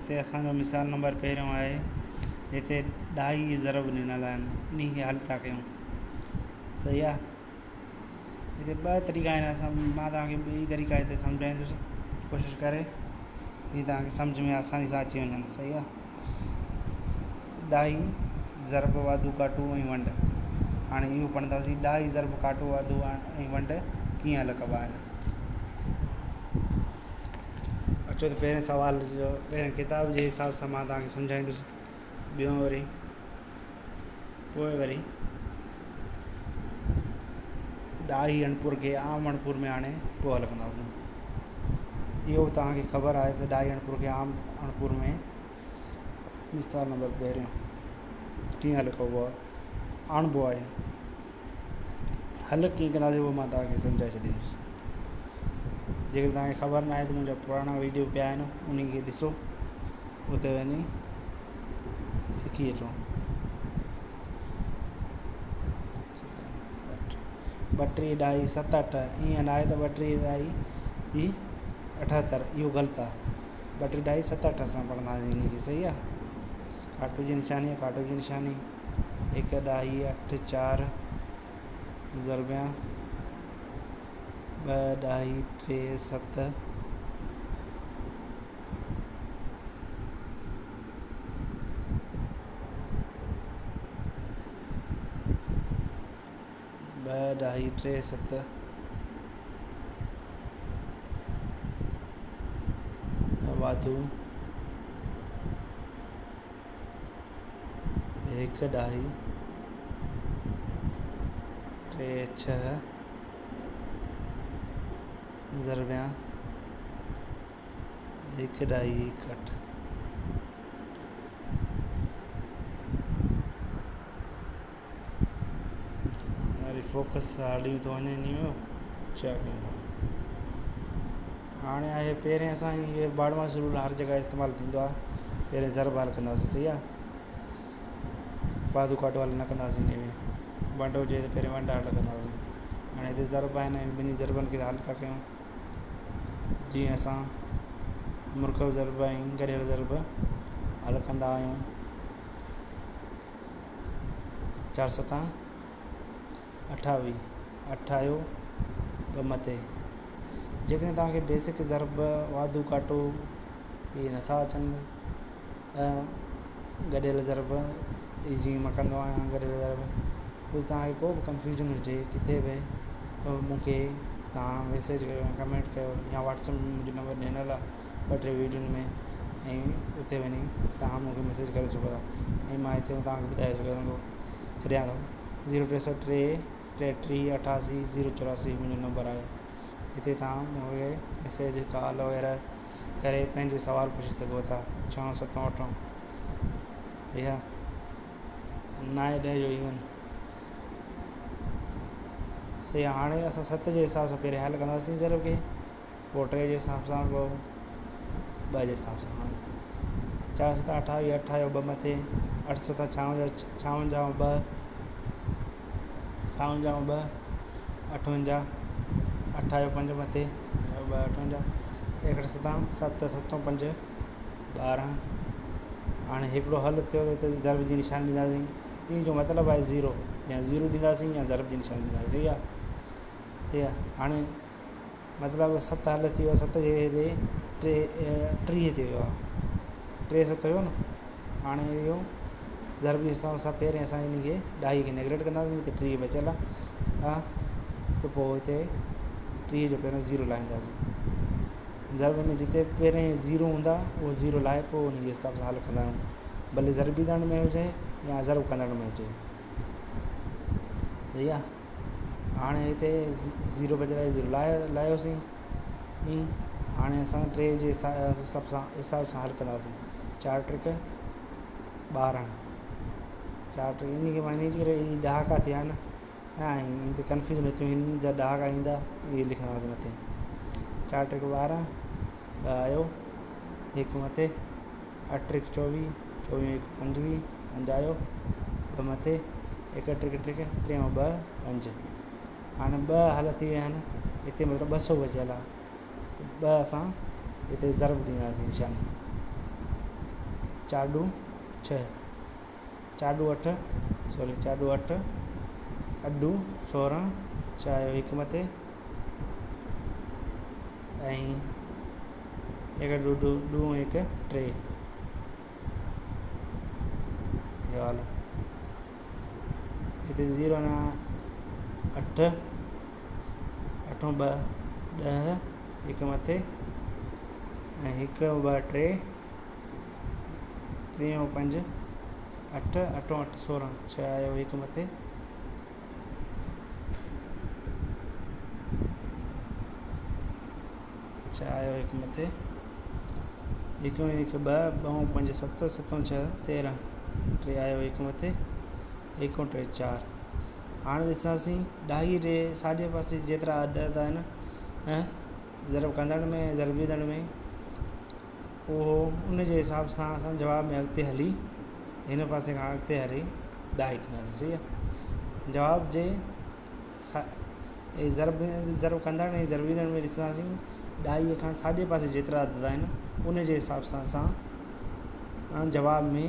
هتي اسان جو مثال نمبر پهريون آهي. هتي ڏهائي ضرب ڏنل آهن انهي کي حل ٿا ڪيون. صحيح آهي. هتي ٻه طريقا آهن اسان مان توهان کي ٻئي طريقا هتي سمجهائيندس ڪوشش ڪري جيئن توهان کي سمجهه ۾ آساني سان اچي وڃن صحيح آهي. ڏهائي ضرب واڌو ڪاٽو ۽ ونڊ هاڻي اهو پڙهنداسين ڏهائي ضرب ڪاٽو واڌو ۽ ونڊ ڪيئن حل ڪبا آهن. اچو ته پهرين سوال جو پهرين ڪتاب جي حساب سان مان توهان کي سمجهائيندس ٻيو وري پوء وري ڏاهي اڻپور کي عام اڻپور ۾ آڻي پوء حل ڪنداسين. اهو به توهان کي خبر آهي ته ڏاهي اڻپور کي عام اڻپور ۾ مثال نمبر پهريون ڪيئن حل ڪبو آهي آڻبو آهي. حل ڪيئن ڪنداسين اهو مان توهان کي سمجهائي ڇڏيندس. جيڪڏهن توهان کي خبر نه آهي ته منهنجا پراڻا ويڊيو پيا آهن انهن کي ڏسو اتي وڃي سکي اچو. ٻٽيهه ڏهائي ست اٺ ائين نه آهي ته ٻٽيهه ڏهائي هي اٺهتر اهو غلط آهي ٻٽيهه ڏهائي ست اٺ اسان پڙهنداسين ان کي صحيح آهي ڪاٽو جي نشاني ڪاٽو جي نشاني هڪ ڏهائي اٺ چار ضربيان ٻه ڏهائي ٽي ست ٻه ڏهائي ٽي ست واڌو هڪ ڏهائي ٽي ڇهه ضربيان هڪ ڏهائي هڪ اٺ. وري فوڪس هلي ٿو وڃي انهي ۾ ڇا ڪيون هاڻي آهي پهرين اسان هي باڙواس رول هر جڳهه استعمال ٿيندو آهي پهرين ضرب حل ڪنداسين صحيح آهي واڌو ڪاٽو حل نه ڪنداسين انهي ۾ ونڊ هجي ته پهرين ونڊ حل ڪنداسين هاڻي هتي ضرب آهن ٻنهي ضربن کي حل ٿا ڪيون جيئن اسان مرڪب ضرب ۽ گڏيل ضرب حل ڪندا آهيون چار ستان اٺاويهه اٺ آيو ٻه مٿي جيڪڏهن توهان کي بيسڪ ضرب واڌو ڪاٽو اهي نٿا اچن ته گڏيل ضرب اهي جيئن مان ڪندو آهيان گڏيل ضرب ته توهان کي ڪو به ڪنفيوزن هجي ڪٿي به ته مون کي توهان ميسيج ڪيو يا ڪمينٽ ڪيو يا واٽس ايپ ۾ منهنجو نمبر ڏنل آهي ٻه ٽي ويڊيون ۾ ۽ اتي وڃي توهان مون کي ميسيج ڪري سگهو ٿا ۽ مان هتي توهان کي ٻڌائي سگهان ٿو ڇڏيان ٿو زيرو ٽي سؤ ٽي ٽيٽيهه اٺاسي زيرو چوراسي منهنجو نمبر آهي هتي توهان مون کي ميسيج ڪال وغيره ڪري پنهنجو سوال پڇي سگهو ٿا ڇهون ستون اٺون اها نائين ڏهه جو ايون صحيح هاڻي اسان ست جي حساب سان پهرين حل ڪنداسين ضرب کي پوء ٽي جي حساب سان پوء ٻه جي حساب سان هاڻي چار ست اٺاويهه اٺ آيو ٻه مٿي اٺ ست ڇاونجاهه ڇاونجاهه ٻه ڇاونجاهه ٻه اٺونجاهه اٺ آيو پنج مٿي ٻه اٺونجاهه ايڪهٺ ستان ست ستون پنج ٻارهن هاڻي هڪڙو حل ٿيو ته ضرب جي نشاني ڏينداسين ان جو مطلب آهي زيرو يا زيرو ڏينداسين يا ضرب جي نشاني ڏينداسين صحيح آهي صحيح آهي هاڻي مطلب ست حل ٿي ويو ست جي هتي ٽي ٽيهه ٿي ويو آهي ٽي ست هيو نه هاڻي اهو ضرب جي حساب سان پهرين اسان ان کي ڏهائي کي نيگليڪٽ ڪنداسين هتي 30 بچيل آهي ها ته پوء هتي 30 جو پهريون زيرو لاهينداسين ضرب ۾ جتي پهرين زيرو هوندا اهو زيرو لاهي پوء ان جي حساب سان حل ڪندا آهيون ڀلي ضربيندڙ ۾ هجي يا ضرب ڪندڙ ۾ هجي صحيح آهي هاڻي هتي زيرو بچيل آهي زيرو لاهيوسين هاڻي اسان ٽي جي حساب سان حساب سان حل ڪنداسين چار ٽرڪ ٻارهن چار ٽرڪ ان کي معني جي ڪري هي ڏهاڪا ٿيا آهن ۽ ان تي ڪنفيوزن ٿيون هن جا ڏهاڪا ايندا اهي لکنداسين مٿي چار ٽرڪ ٻارهن ٻه آيو هڪ مٿي اٺ ٽرڪ چوويهه چوويهه هڪ پنجويهه پنج آيو ٻه مٿي هڪ ٽرڪ ٽرڪ ٽي ۽ ٻه پنج هاڻي ٻه حل ٿي ويا آهن هتي مطلب ٻه سو بچيل آهي ته ٻه اسان هتي ضرب ڏينداسين نشاني. چار ڏو ڇهه چار ڏو اٺ سوري چار ڏو اٺ اٺ ڏو سورهن ڇهه آيو هڪ مٿي ۽ هڪ ڏو ڏو ڏو هڪ ٽي اهو حال هتي زيرو اڃا اٺ اٺون ٻه ڏهه هڪ مٿي ۽ هڪ ٻه ٽي ٽيون پنج اٺ اٺون اٺ سورهن ڇهه آيو هڪ مٿي ڇهه آيو هڪ مٿي هڪ هڪ ٻه ٻه پنج ست ستون ڇهه تيرهن ٽي آيو هڪ مٿي هڪ ٽي چار هاڻي ڏسنداسين ڏهائي جي ساڄي پاسي جيترا عدد آهن ۽ ضرب ڪندڙ ۾ ضربيندڙ ۾ اهو ان جي حساب سان اسان جواب ۾ اڳتي هلي هن پاسي کان اڳتي هلي ڏهائي ڪنداسين صحيح آهي جواب جي ضرب ضرب ڪندڙ ۽ ضربيندڙ ۾ ڏسنداسين ڏهائي کان ساڄي پاسي جيترا عدد آهن ان جي حساب سان اسان جواب ۾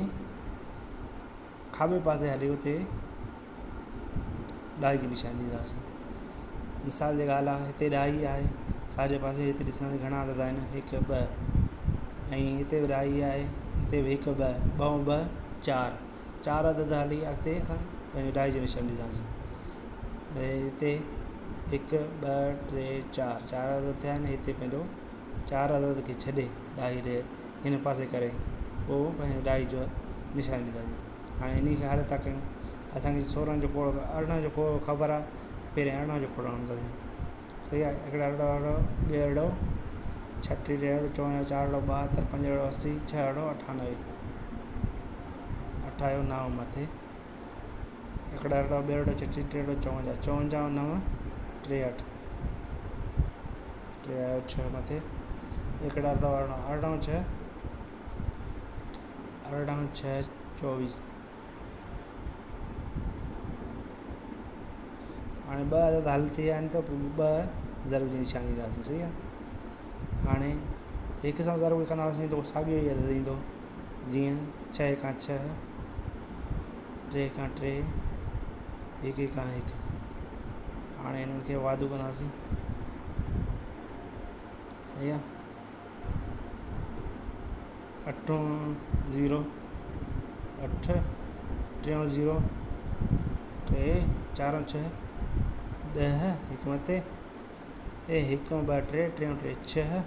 کاٻي پاسي هلي اتي ڏهائي جي نشاني ڏينداسين. مثال جي ڳالهه آهي هتي ڏهائي آهي ساڄي پاسي هتي ڏسنداسين گهڻا عدد آهن هڪ ٻه ۽ هتي به ڏهائي آهي هتي به هڪ ٻه ٻه ۽ ٻه چار چار عدد هلي اڳتي اسان پنهنجو ڏهائي جي نشاني ڏينداسين ۽ هتي هڪ ٻه ٽي چار چار عدد ٿيا آهن هتي پنهنجو چار عدد کي ڇڏي ڏهائي ڏي هن پاسي ڪري پوء پنهنجو ڏهائي جو نشاني ڏينداسين هاڻي انهي کي حل ٿا ڪيون اسان کي سورهن جو کوڙو ارڙهن جو کوڙو خبر آهي پهرين ارڙهن جو کوڙو هڻنداسين صحيح آهي هڪڙا ارڙهن ارڙهن ٻه ارڙهن ڇٽيهه ٽي ارڙهن چوونجاهه چار ارڙهن ٻاهتر پنج ارڙهن اسي ڇهه ارڙهن اٺانوي اٺ آيو نو مٿي هڪڙا ارڙهن ٻه ارڙهن ڇٽيهه ٽي ارڙهن چوونجاهه چوونجاهه نو ٽيهٺ ٽي آيو ڇهه مٿي هڪڙا ارڙهن ارڙهن ارڙهن ڇهه ارڙهن ڇهه چوويهه هاڻي ٻه عدد حل ٿي ويا آهن ته پوء ٻه ضرب جي نشاني ڏينداسين صحيح آهي هاڻي هڪ سان ضرب ڪنداسين ته ساڳيو ئي عدد ايندو جيئن ڇهه کان ڇهه ٽي کان ٽي هڪ کان هڪ هاڻي هنن کي واڌو ڪنداسين صحيح آهي اٺون زيرو اٺ ٽيون زيرو ٽي چارون ڇهه ڏهه هڪ مٿي ۽ هڪ ٻه ٽي ٽيون ٽي ڇهه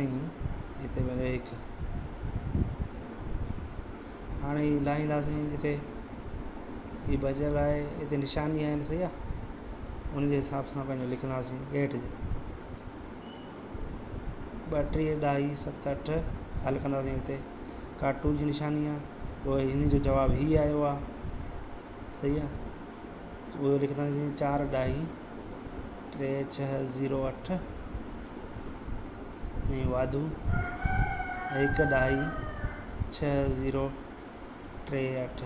۽ هتي پنهنجو هڪ هاڻي هي لاهينداسين جتي هي بچيل آهي هتي نشاني آهي صحيح آهي ان جي حساب سان پنهنجو لکنداسين هيٺ ٻٽيهه ڏهائي ست اٺ حل ڪنداسين هتي ڪاٽو جي نشاني آهي پوء هن جو جواب هي آيو آهي صحيح آهي اهو لکنداسين چار ڏهائي ٽي ڇهه زيرو اٺ ۽ واڌو هڪ ڏهائي ڇهه زيرو ٽي اٺ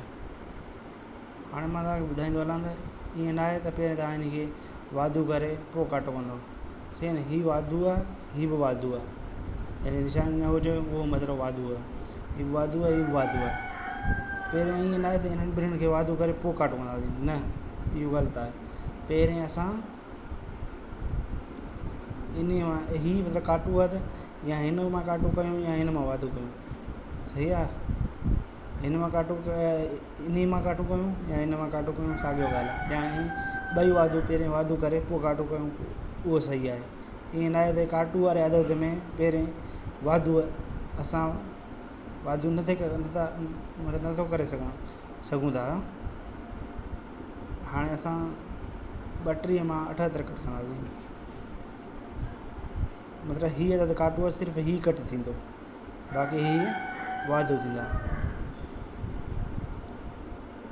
هاڻي مان توهان کي ٻڌائيندو هلان ته ائين نه آهي ته پهرين توهان هن کي واڌو ڪري پوء ڪاٽو ڪندو صحيح نه هي واڌو آهي هي به واڌو آهي جنهن جي نشاني نه هجي اهو مطلب واڌو آهي هي به واڌو آهي هي به واڌو آهي پهرين ائين نه آهي ته انهن ٻنهن کي واڌو ڪري پوء ڪاٽو ڪنداسين نه اهو غلط آهي پهرين اسان انهي مان هي مطلب ڪاٽو آهي ته يا هن مان ڪاٽو ڪيون يا هن مان واڌو ڪيون صحيح آهي هن مان ڪاٽو انهي مان ڪاٽو ڪيون يا هن مان ڪاٽو ڪيون ساڳيو ڳالهه آهي يا هي ٻئي واڌو پهرين واڌو ڪري پوء ڪاٽو ڪيون اهو صحيح آهي ائين نه آهي ته ڪاٽو واري عدد ۾ پهرين واڌو اسان واڌو نٿي نٿا مطلب نٿو ڪري سگهان سگهون ٿا هاڻي اسان ٻٽيهه مان اٺهتر ڪٽ کڻنداسين مطلب هي عدد ڪاٽو آهي صرف هي ڪٽ ٿيندو باقي هي واڌو ٿيندا.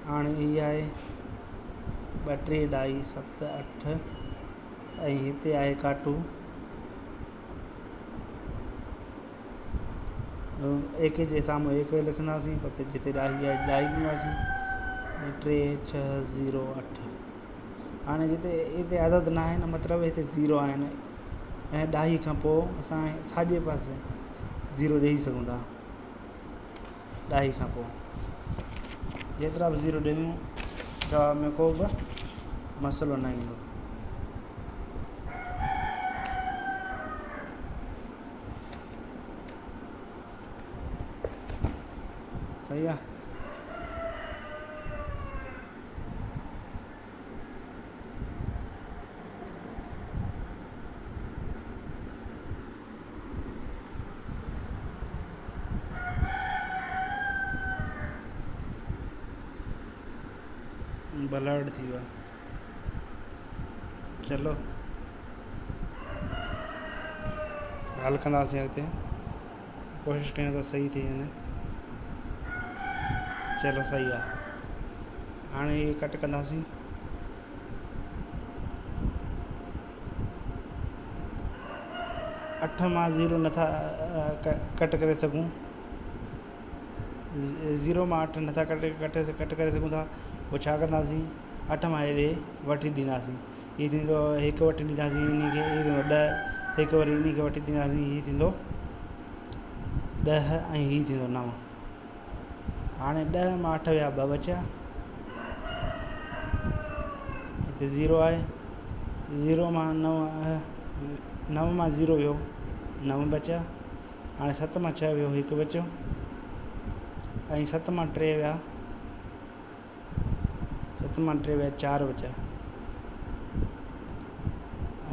هاڻي هي آهي ٻه ٽي ڏهائي ست اٺ ۽ هتي آهي ڪاٽو ايڪ جي سامهون ايڪ لکنداسين پوء جتي ڏهائي آهي ڏهائي ڏينداسين ٽي ڇهه زيرو اٺ هاڻي جتي هتي عدد نه آهن مطلب هتي زيرو آهن ۽ ڏهائي کان پوء اسان ساڄي پاسي زيرو ڏيئي سگهون ٿا. ڏهائي کان پوء جيترا به زيرو ڏيون جواب ۾ ڪو به مسئلو نه ايندو. صحيح آ. بلرڊ ٿي ويو آ. چلو حل ڪنداسين اڳتي ڪوشش ڪيون ته صحيح ٿي وڃي. چلو صحيح آ. هاڻي هي ڪٽ ڪنداسين. اٺ مان زيرو نٿا ڪٽ ڪري سگهون. زيرو مان اٺ نٿا ڪٽ ڪٽ ڪٽ ڪري سگهون ٿا پوء ڇا ڪنداسين اٺ مان هيڏي وٺي ڏينداسين هي ٿيندو هڪ وٺي ڏينداسين ان کي هي ٿيندو ڏهه هڪ وري ان کي وٺي ڏينداسين هي ٿيندو ڏهه ۽ هي ٿيندو نو هاڻي ڏهه مان اٺ ويا ٻه بچيا هتي زيرو آهي زيرو مان نو نو مان زيرو ويو نو بچيا هاڻي ست مان ڇهه ويو هڪ بچيو ۽ ست مان ٽي ويا ست مان ٽي ويا چار بچيا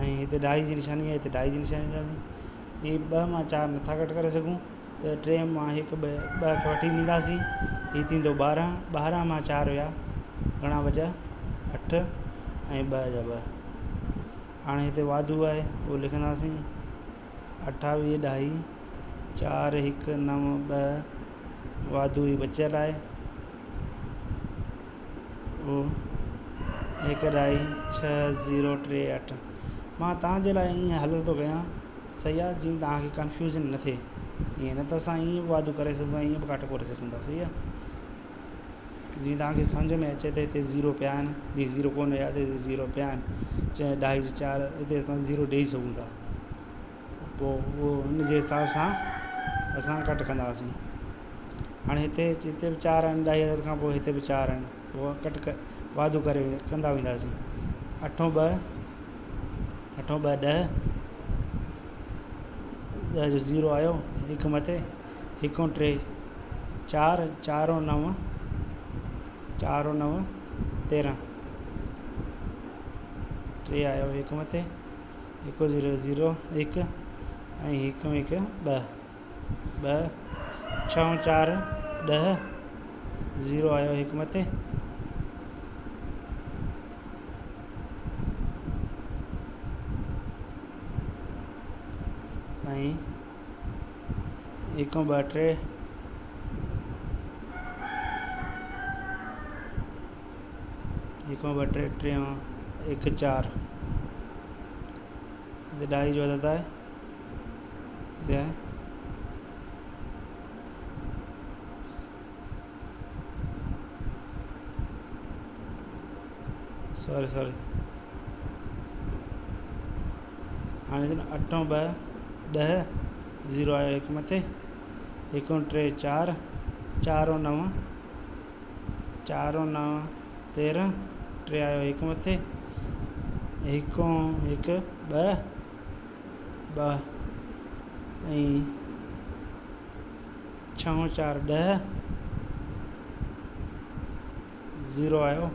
۽ هتي ڏهائي جي نشاني آهي هتي ڏهائي جي نشاني ڏينداسين هي ٻه مان چار نٿا گهٽ ڪري سگهون ته ٽي مان هڪ ٻه ٻه کي وٺي ڏينداسين هي ٿيندو ٻارهن ٻارهن مان چار ويا گهڻا بچيا اٺ ۽ ٻه جا ٻه هاڻي هتي واڌو آهي اهو لکنداسين اٺاويهه ڏهائي چار هڪ نو ٻه واڌو هي بچيل آهي اهو هڪ ڏهائي ڇهه زيرو ٽي اٺ مان توهان جي لاء ائين حل ٿو ڪيان صحيح آهي جيئن توهان کي ڪنفيوزن نه ٿئي ائين نه ته اسان ائين به واڌو ڪري سگهون ٿا ائين به ڪاٽ ڪري سگهون ٿا صحيح آهي جيئن توهان کي سمجهه ۾ اچي ته هتي زيرو پيا آهن جيئن زيرو ڪونه هيا ته هتي زيرو پيا آهن چئين ڏهائي جي چار هتي اسان زيرو ڏيئي سگهون ٿا پوء اهو ان جي حساب سان اسان ڪٽ ڪنداسين هاڻي هتي هتي به چار آهن ڏهائي عدد کان پوء هتي به چار آهن پوء ڪٽ واڌو ڪري ڪندا وينداسين اٺون ٻه اٺون ٻه ڏهه ڏهه جو زيرو آيو هڪ مٿي هڪ ٽي چار چار نو چار نو تيرهن ٽي آيو هڪ مٿي هڪ زيرو زيرو هڪ ۽ هڪ هڪ ٻه ٻه ڇهه چار ڏهه زيرو آيو هڪ مٿي ۽ هڪ ٻه ٽي هڪ ٻه ٽي ٽي هڪ چار هتي ڏهائي جو عدد آهي هتي آهي سوري سوري هاڻي اٺ ٻه ڏهه زيرو آيو هڪ مٿي هڪ ٽي چار چار نو چار نو تيرهن ٽي آيو هڪ مٿي هڪ هڪ ٻه ٻه ۽ ڇهه چار ڏهه زيرو آيو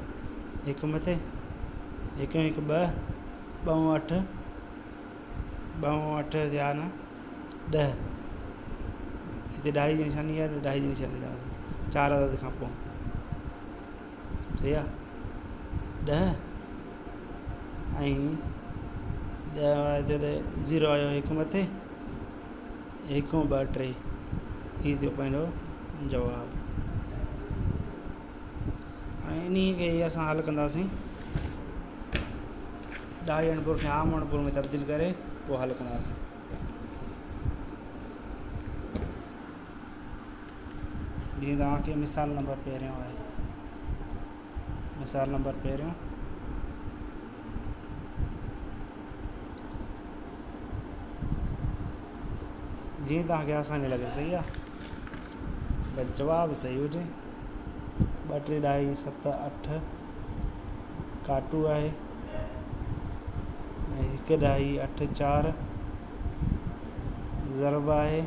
هڪ مٿي هڪ هڪ ٻه ٻه اٺ ٻه اٺ ٿيا نه ڏهه هتي ڏهائي جي نشاني آهي ته ڏهائي جي نشاني ڏينداسين چار عدد کان پوء صحيح آهي ڏهه ۽ ڏهه هتي ته زيرو آيو هڪ مٿي هڪ ٻه ٽي هي ٿيو پنهنجو جواب ۽ انهي کي ئي اسان حل ڪنداسين ڏهائي اڻپور کي عام اڻپور ۾ تبديل ڪري پوء حل ڪنداسين. جيئن توهان کي مثال نمبر پهريون آهي مثال نمبر پهريون جيئن توهان کي آساني لڳي صحيح آهي. بس جواب صحيح هجي. ٻه ٽي ڏهائي ست اٺ ڪاٽو آهي ۽ هڪ ڏهائي اٺ چار ضرب آهي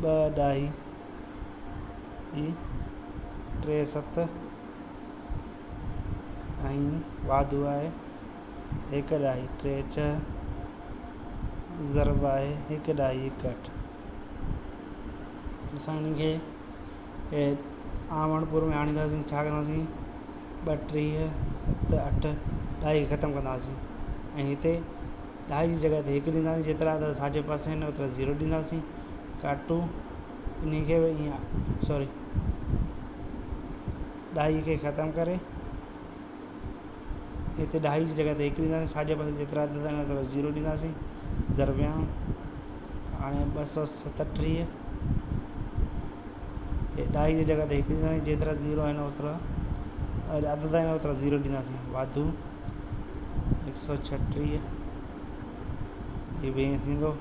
ٻه ڏهائي ٽي ست ۽ واڌو آهي هڪ ڏهائي ٽي ڇهه ضرب آهي هڪ ڏهائي هڪ اٺ. اسان هن کي آوڻپور ۾ آڻينداسين ڇا ڪنداسين ٻه ٽيهه ست اٺ ڏهائي کي ختم ڪنداسين ۽ هتي ڏهائي جي جڳهه تي هڪ ڏينداسين جيترا عدد ساڄي پاسي آهن اوترا زيرو ڏينداسين ڪاٽو ان کي به ائين سوري ڏهائي کي ختم ڪري هتي ڏهائي جي جڳهه تي هڪ ڏينداسين ساڄي پاسي جيترا عدد آهن اوترا زيرو ڏينداسين ضربيان هاڻي 237 ڏهائي جي جڳهه تي هڪ ڏينداسين جيترا زيرو آهن اوترا عدد آهن اوترا زيرو ڏينداسين واڌو 136 هي به ائين ٿيندو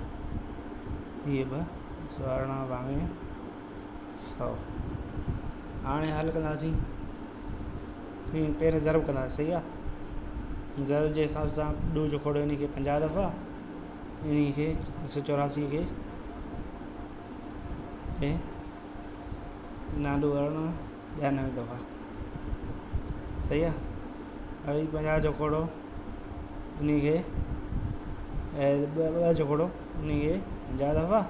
هي به 118 ڀاڱي 100 هاڻي حل ڪنداسين هي پهرين ضرب ڪنداسين صحيح آ ضرب جي حساب سان ڏو جو کوڙو ان کي 50 دفعا ان کي 184 کي ۽ نالو ارڙهن 92 دفعا صحيح آ وري 50 جو کوڙو ان کي ۽ ٻه جو کوڙو ان کي 50 دفعا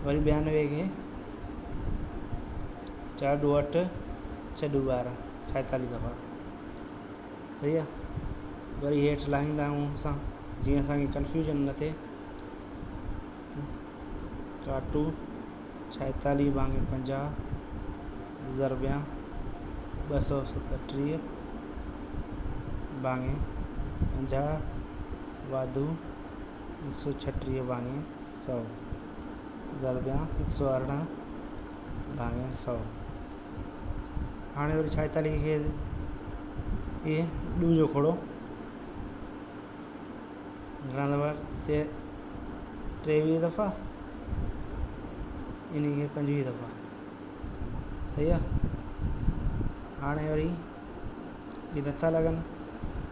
وري 92 کي چار ڏو اٺ ڇهه ڏو ٻارهن 46 دفعا صحيح آ وري هيٺ لاهيندا آهيون اسان جيئن اسانکي ڪنفيوزن نه ٿئي ڪاٽو 46 ڀاڱي 50 ضربيان 237 ڀاڱي 50 واڌو 136 ڀاڱي 100 ضربيان 118 ڀاڱي 100. هاڻي وري 46 کي اهي ڏو جو کوڙو گهڻا دفعا ٽي 23 دفعا ان کي 25 دفعا صحيح آ. هاڻي وري هي نٿا لڳن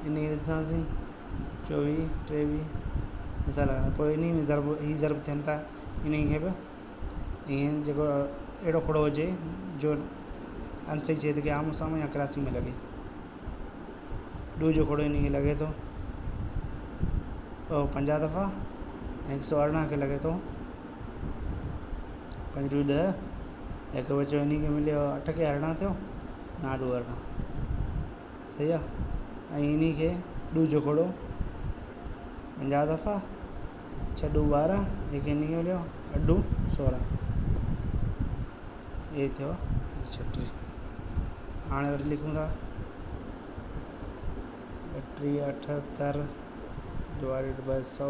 ان کي ڏسنداسين 24 23 نٿا لڳن پوء انهي ۾ ضرب هي ضرب ٿين ٿا انهي کي به ائين جيڪو اهڙو کوڙو هجي جو انصحيح ڇيد کي آمهون سامهون يا ڪراسنگ ۾ لڳي. ڏو جو کوڙو انهي کي لڳي ٿو 50 دفعا ۽ 118 کي لڳي ٿو پنج ڏو ڏهه هڪ بچيو انهي کي مليو اٺ کي 18 ٿيو نو ڏو 18 صحيح آ. ۽ انهي کي ڏو جو کوڙو 50 دفعا ڇهه ڏو 12 هڪ انهي کي مليو اٺ ڏو 16 هي ٿيو 36. هاڻي وري لکون ٿا 32 78 ڊوائيڊيڊ باء 100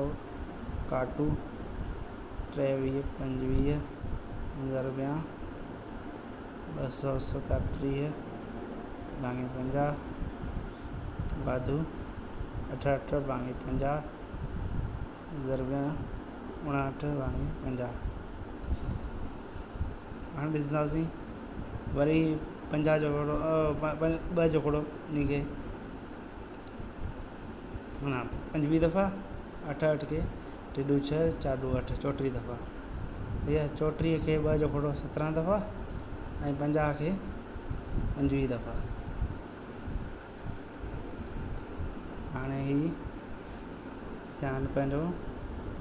ڪاٽو 23 25 ضربيان 237 ڀاڱي 50 واڌو 68 ڀاڱي 50 ضربيان 59 ڀاڱي 50. هاڻي ڏسنداسين وري 50 جو کوڙو ٻه جو کوڙو ان کي معنيٰ 25 دفعا اٺ اٺ کي ٽي ڏو ڇهه چار ڏو اٺ 34 دفعا هي 34 کي ٻه جو کوڙو 17 دفعا ۽ 50 کي 25 دفعا. هاڻي هي ٿيا آهن پنهنجو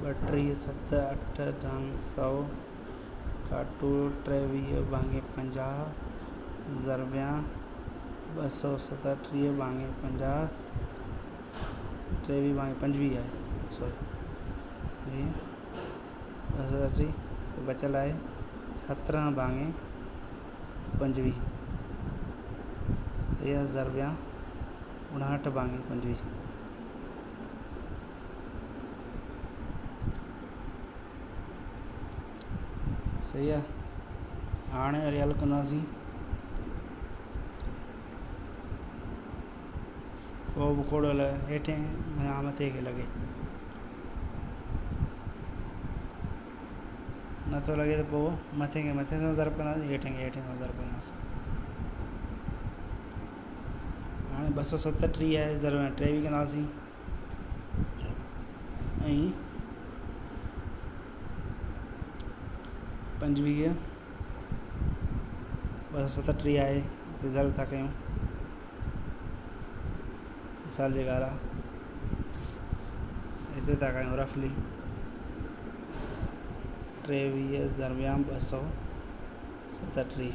ٻه ٽي ست اٺ ڀاڱي 100 ڪاٽو 23 ڀاڱي 50 ضربيان 237 ڀاڱي 50 23 ڀاڱي 25 آهي سوري 237 بچيل آهي 17 ڀاڱي 25 اها ضربيان 59 ڀاڱي 25. صحيح آ. هاڻي وري حل ڪنداسين ڪو به کوڙو هيٺين يا مٿي کي لڳي. نٿو لڳي ته پوء مٿي کي مٿي سان ضرب ڪنداسين، هيٺين کي هيٺين سان ضرب ڪنداسين. هاڻي 237 آهي، ضرب 23 ڪنداسين ۽ 25 237 آهي، ضرب ٿا ڪيون. مثال جي ڳالهه آهي، هتي ٿا ڪيون رفلي 23 ضربيان 237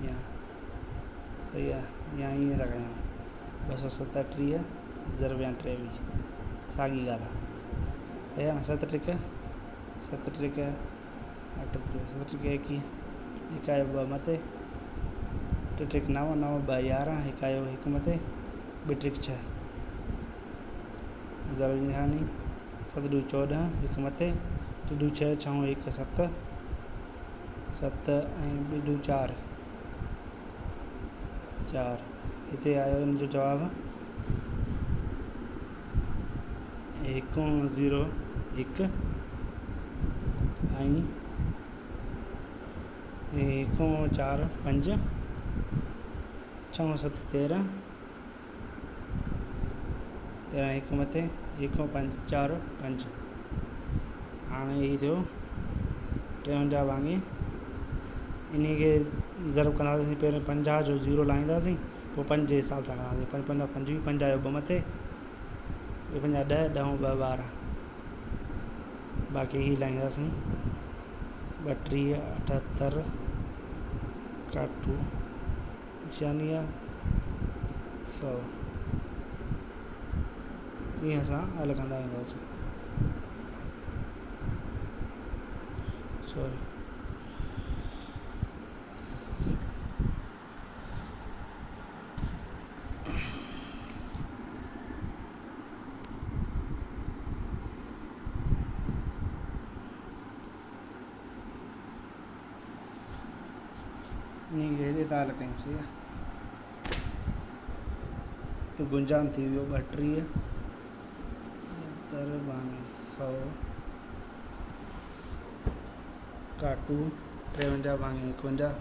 يا صحيح آهي، يا ائين ٿا ڪيون 237 ضربيان 23، ساڳي ڳالهه آهي. صحيح آهي نه؟ ست ٽڪ ست ٽڪ اٺ ست ٽڪ 21، هڪ آيو ٻه مٿي، ٽي ٽڪ نو، نو ٻه 11، هڪ آيو هڪ مٿي، ٻه ٽڪ ڇهه. ضرب جي نشاني، ست ڏو 14، هڪ مٿي، ٽي ڏو ڇهه، ڇهون هڪ ست، ست ۽ ٻه ڏو چار، چار. هتي آيو ان جو جواب هڪ زيرو هڪ ۽ هڪ چار پنج، ڇهون ست 13، 13 هڪ مٿي، هڪ پنج چار پنج. هاڻي هي ٿيو 53 ڀاڱي، انهي کي ضرب ڪنداسين، پهرين 50 جو زيرو لاهينداسين، پوء پنج جي حساب سان ڪنداسين. پنج پنجا 25، پنج آيو ٻه مٿي، ٻه پنجا 10، ڏهون ٻه 12. باقي هي لاهينداسين 32 78 ڪاٽو نشاني آ 100. ائين اسان حل ڪندا وينداسين. سوري، انهي کي هيڏي ٿا حل ڪيون. صحيح آ، ته گنجان ٿي ويو 32 تر ڀاڱي 100 ڪاٽو 53 ڀاڱي 51،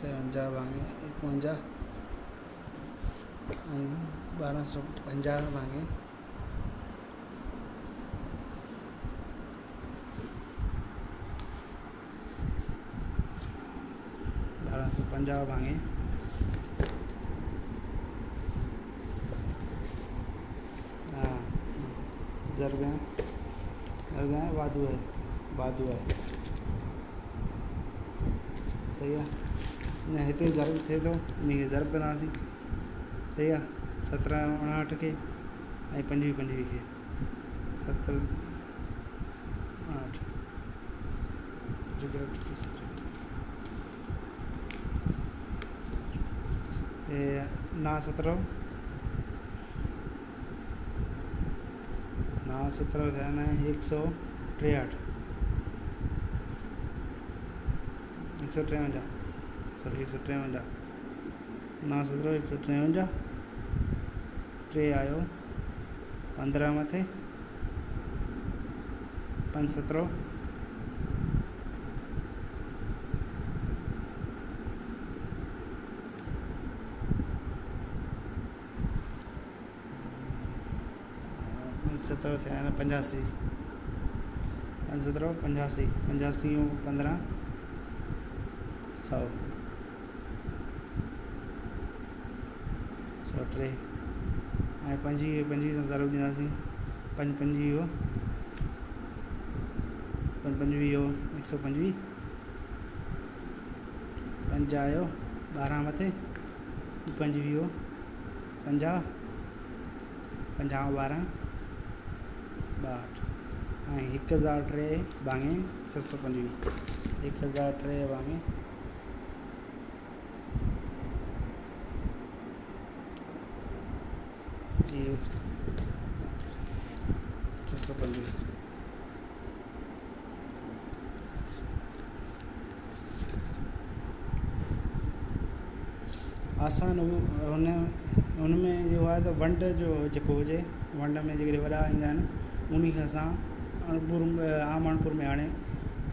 53 ڀاڱي 51 ۽ 1250 ڀاڱي 1250 ڀاڱي ها ضرب ضرب واڌو آهي، واڌو آهي. صحيح آهي نه؟ هتي ضرب ٿئي ٿو، ان کي ضرب ڪنداسين. صحيح آهي، 17 59 کي ۽ 25 25 کي، 17 59 9 17، 9 17 ٿيا آهن 163، 153، سوري 153، 9 17 153، ٽي آيو 15 مٿي، پنج 17 پنج 17 ٿيا آهن 85، پنج 17 85، 85 15 100، 103 ۽ 25 25 سان ضرب ڏينداسين. پنج 25، پنج 25 125، پنج آيو 12 مٿي، 25 50، 50 12 62 ۽ 1003 ڀاڱي 625، 1003 ڀاڱي 625. آسان هو هن هن ۾ اهو آهي ته ونڊ جو جيڪو هجي، ونڊ ۾ جيڪڏهن وڏا ايندا آهن ان کي اسان اڻپور عام اڻپور ۾ آڻي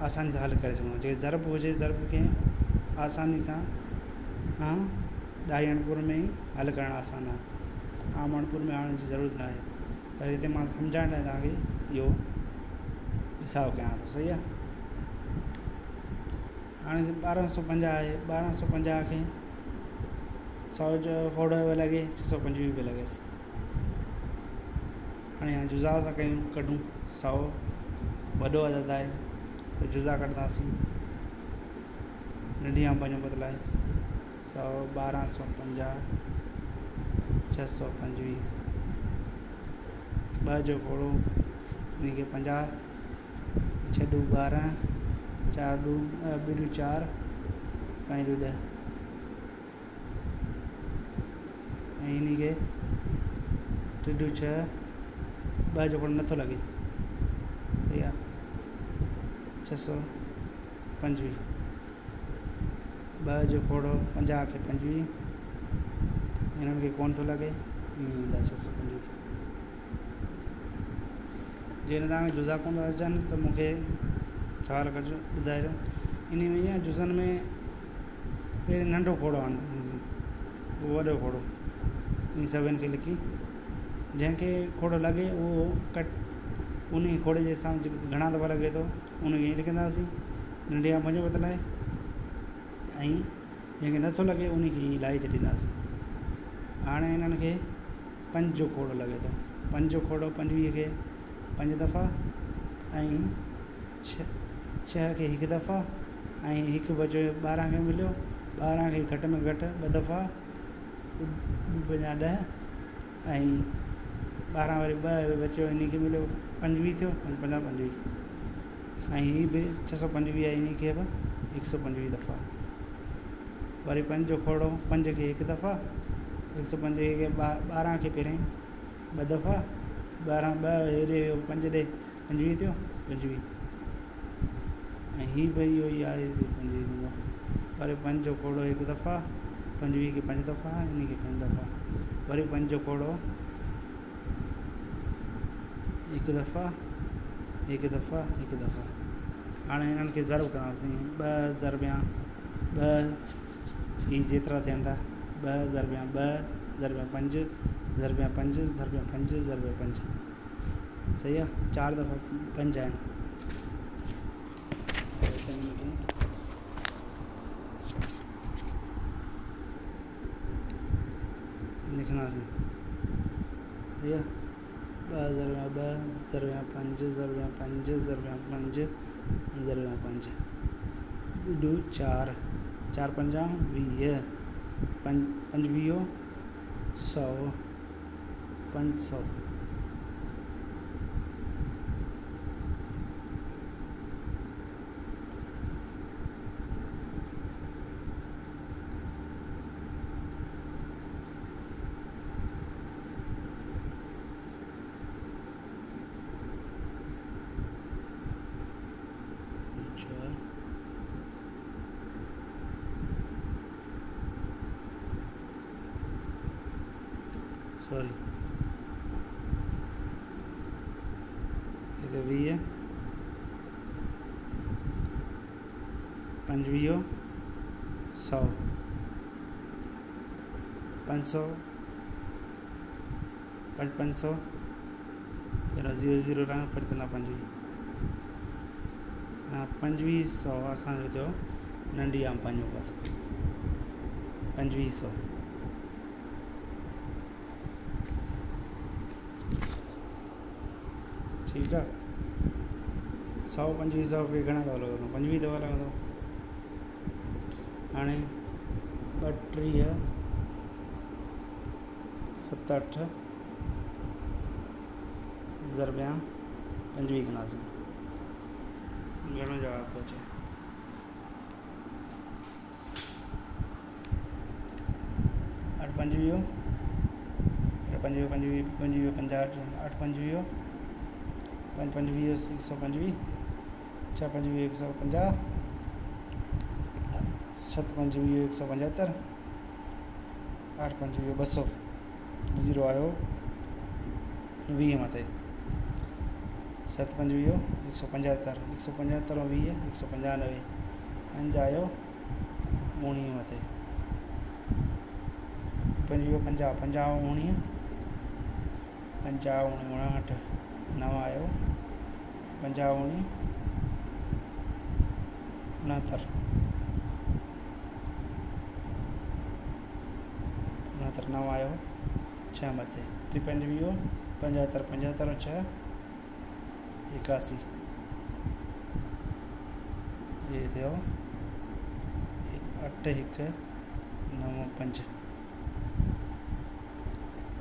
آساني سان حل ڪري سگهون جي ضرب هجي ضرب کي آساني سان ڏهائي اڻپور ۾ ئي حل ڪرڻ آسان آهي عام اڻپور ۾ آڻڻ جي ضرورت نه آهي پر هتي مان سمجهائڻ لاءِ توهان کي اهو حساب ڪيان ٿو صحيح آهي هاڻي 1250 آهي 1250 کي سؤ جو کوڙ پيو لڳي 625 پيو لڳيس هاڻي جزا ٿا ڪيون ڪڍون سؤ وڏو عدد آهي ته جزا ڪڍنداسين ننڍي انب جو بدلاء سؤ 1250 625 ٻه جو کوڙو ان کي 50 ڇهه ڏو 12 چار ڏو ٻه ڏو چار پنج ڏو 10 ۽ ان کي ٽي ڏو ڇهه ٻه جو کوڙو نٿو لڳي صحيح آهي 625 ٻه جو کوڙو 50 کي 25 هنن کي ڪونه ٿو لڳي ائين ايندا 625 جيڪڏهن توهان کي جزا ڪونه ٿا اچن ته مون کي سوال ڪجو ٻڌائجو ان ۾ ائين جزن ۾ پهرين ننڍو کوڙو آڻينداسين پوء وڏو کوڙو ائين سڀني کي لکي جنهن کي کوڙو لڳي اهو ڪٽ ان کوڙي جي حساب جيڪو گهڻا دفعا لڳي ٿو ان کي ائين لکنداسين ننڍي کان پنجون ورتل آهي ۽ جنهن کي نٿو لڳي ان کي ائين لاهي ڇڏينداسين هاڻي هنن کي پنج جو کوڙو لڳي ٿو پنج جو کوڙو 25 کي پنج دفعا ۽ ڇهه کي هڪ دفعا ۽ هڪ بچيو 12 کي مليو 12 کي گهٽ ۾ گهٽ ٻه دفعا ٻه پنجا 10 ۽ 12 وري ٻه بچيو ان کي مليو 25 ٿيو پنج پنجا 25 ۽ هي به 625 آهي ان کي به 125 دفعا وري پنج جو کوڙو پنج کي هڪ دفعا 125 کي 12 کي پهرين ٻه دفعا 12 ٻه هيڏي ويو پنج ڏي 25 ٿيو 25 ۽ هي به اهو ئي آهي 25 ٿيندو وري پنج جو کوڙو هڪ دفعا 25 کي پنج دفعا ان کي پنج دفعا وري پنج جو کوڙو هڪ دفعا هڪ دفعا هڪ دفعا هاڻي هنن کي ضرب ڪنداسين ٻه ضربيان ٻه هي جيترا ٿين ٿا ٻه ضربيان ٻه ضربيان پنج ضربيان پنج ضربيان پنج ضربيان پنج صحيح آ چار دفعا پنج آهن لکنداسين صحيح آ ٻه ضربيان ٻه ضربيان پنج ضربيان پنج ضربيان پنج ضربيان پنج ٻه چار چار پنجا 20 پنج 25 100 500. سوري هتي 20 25 100 500 پنج 500 پهريون زيرو زيرو لاهيون پنج پنجا 25 2500 اسان جو ٿيو ننڍي آم پنهنجو بس 2500 ٺيڪ آ سؤ 2500 کي گهڻا دفعا لڳندو 25 دفعا لڳندو هاڻي 32 7 8 ضربيان 25 ڪنداسين گهڻو جواب ٿو اچي اٺ 25 25 25 25 50 8 25 5 25 125 6 25 150 7 25 175 8 25 200 زيرو آيو 20 مٿي. ست پنجويهه هڪ سؤ پنجهتر، هڪ سؤ پنجهتر ۽ ويهه هڪ سؤ پنجانوي، پنج آيو اوڻيهه مٿي. پنجويهه پنجاهه، پنجاهه ۽ اوڻيهه، پنجاهه اوڻيهه اڻهٺ، نو آيو پنجاهه اوڻيهه اڻهتر، اڻهتر نو آيو ڇهه مٿي. ٽي پنجويهه پنجهتر، پنجهتر ۽ ڇهه ايڪاسي. هي ٿيو اٺ هڪ نو پنج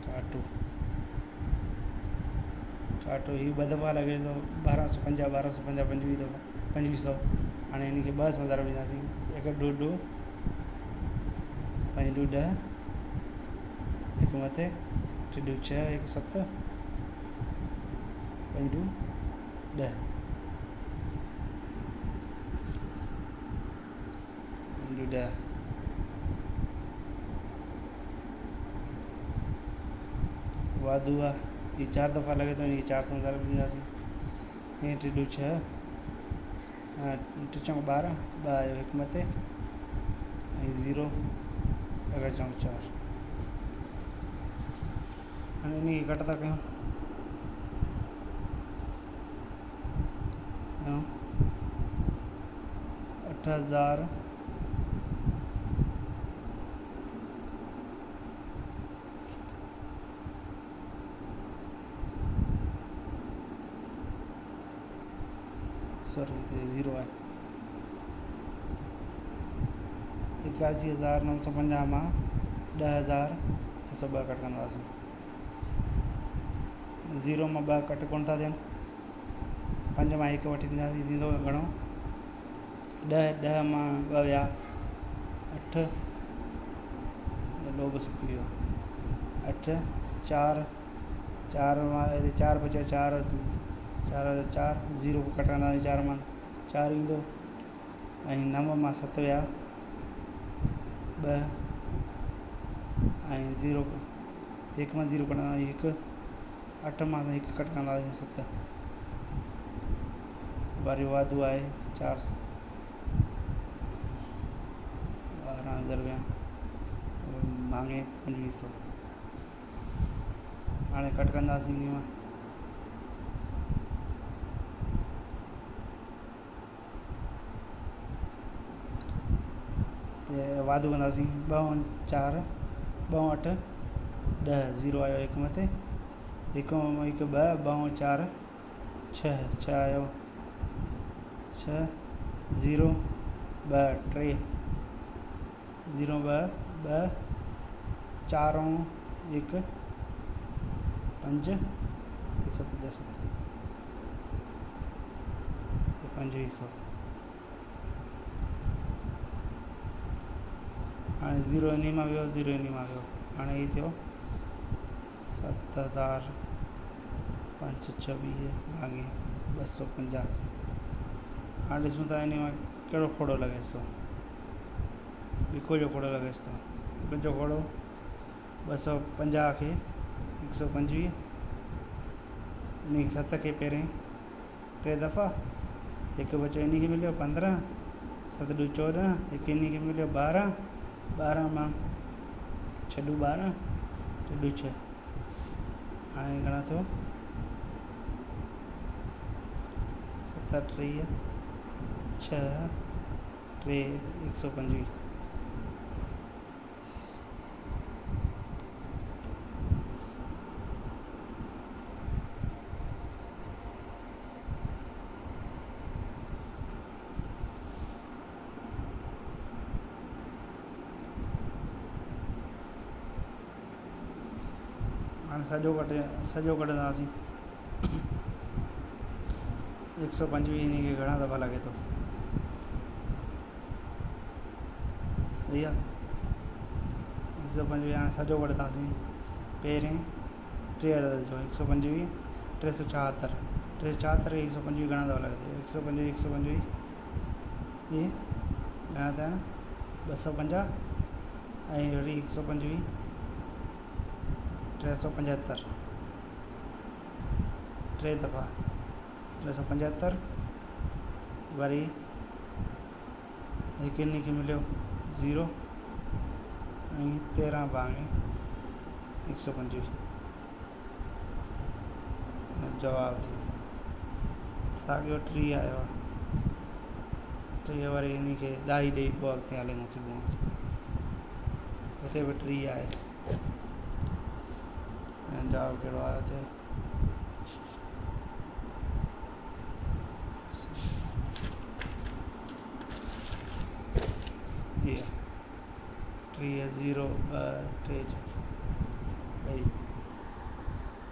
ڪاٽو ڪاٽو هي ٻه دفعا لڳي ٿو ٻارهن سو پنجاهه ٻارهن سو پنجاهه پنجويهه دفعا پنجويهه سو هاڻي هن کي ٻه سو ضرب ڏينداسين هڪ ڏوڍو پنج ڏو ڏهه هڪ مٿي ٽي ڏو ڇهه هڪ ست پنج ڏو ڏهه پنج ڏو ڏهه واڌو آ هي چار دفعا لڳي ٿو هن کي چار سو ضرب ڏينداسين هي ٽي ڏو ڇهه ٽي چونڪ ٻارهن ٻه آيو هڪ مٿي ۽ زيرو اگر چونڪ چار هاڻي ان کي گهٽ ٿا ڪيون اٺ هزار سوري هتي زيرو آهي ايڪاسي هزار نو سو پنجاهه مان ڏهه هزار ست سو ٻه ڪٽ ڪنداسين زيرو مان ٻه ڪٽ ڪونه ٿا ٿين پنج مان هڪ وٺي ڏينداسين ٿيندو گهڻو ڏهه ڏهه مان ٻه ويا اٺ لوڀ سڪي ويو اٺ چار چار مان هتي چار بچيا چار چار چار زيرو ڪٽ ڪنداسين چار مان چار ايندو ۽ نو مان ست ويا ٻه ۽ زيرو هڪ مان زيرو ڪڍنداسين هڪ اٺ مان هڪ ڪٽ ڪنداسين ست وري واڌو آهي چار سو ٻارهن هزار رپيا مانگي پنجويهه سو هاڻي ڪٽ ڪنداسين انهي مان واڌو ڪنداسين ٻه چار ٻه اٺ ڏهه زيرو آيو هڪ مٿي هڪ هڪ ٻه ٻه چار ڇهه ڇهه آيو ڇهه زيرو ٻه ٽي زيرو ٻه ٻه چار ۽ هڪ پنج ٽي ست ڏهه ست پنجويهه سو هاڻي زيرو انهي مان ويو زيرو انهي مان ويو هاڻي هي ٿيو ست هزار پنج سو ڇويهه ڀاڱي ٻه سو پنجاهه هاڻي ڏسون ٿا انهي مان ڪهڙو کوڙو لڳيس ٿو وڪو جو کوڙو لڳيس ٿو وڪو جو کوڙو ٻه سو پنجاهه کي هڪ سو پنجويهه انهي کي ست کي پهرين ٽي دفعا هڪ بچو انهي کي مليو پندرهن ست ڏو چوڏهن هڪ انهي کي مليو ٻارهن ٻارهن مان ڇهه ڏو ٻارهن ٽي ڏو ڇهه هاڻي گهڻا ٿيو ست ٽيهه ڇهه ٽي هڪ سو پنجويهه هاڻي سڄو ڪٽي سڄو ڪڍنداسين هڪ سو پنجويهه هن کي گهڻا دفعا لڳي ٿو صحيح آ هڪ سو پنجويهه هاڻي سڄو ڪڍنداسين پهرين ٽي عدد جو هڪ سو پنجويهه ٽي سو ڇاهتر ٽي سو ڇاهتر کي هڪ سو پنجويهه گهڻا دفعا لڳي ٿو هڪ سو پنجويهه هڪ سو پنجويهه هي گهڻا ٿيا آهن ٻه سو پنجاهه ۽ وري هڪ سو پنجويهه ٽي سو پنجهتر ٽي دفعا 275 وري هڪ انهي کي مليو زيرو ۽ 13 ڀاڱي 125 جواب ٿيو ساڳيو 30 آيو آهي. 30 وري انهي کي ڏهائي ڏئي پوء اڳتي هلي مون هتي به 30 آهي. ۽ جواب ڪهڙو آيو هتي؟ 30 0 2 3 4.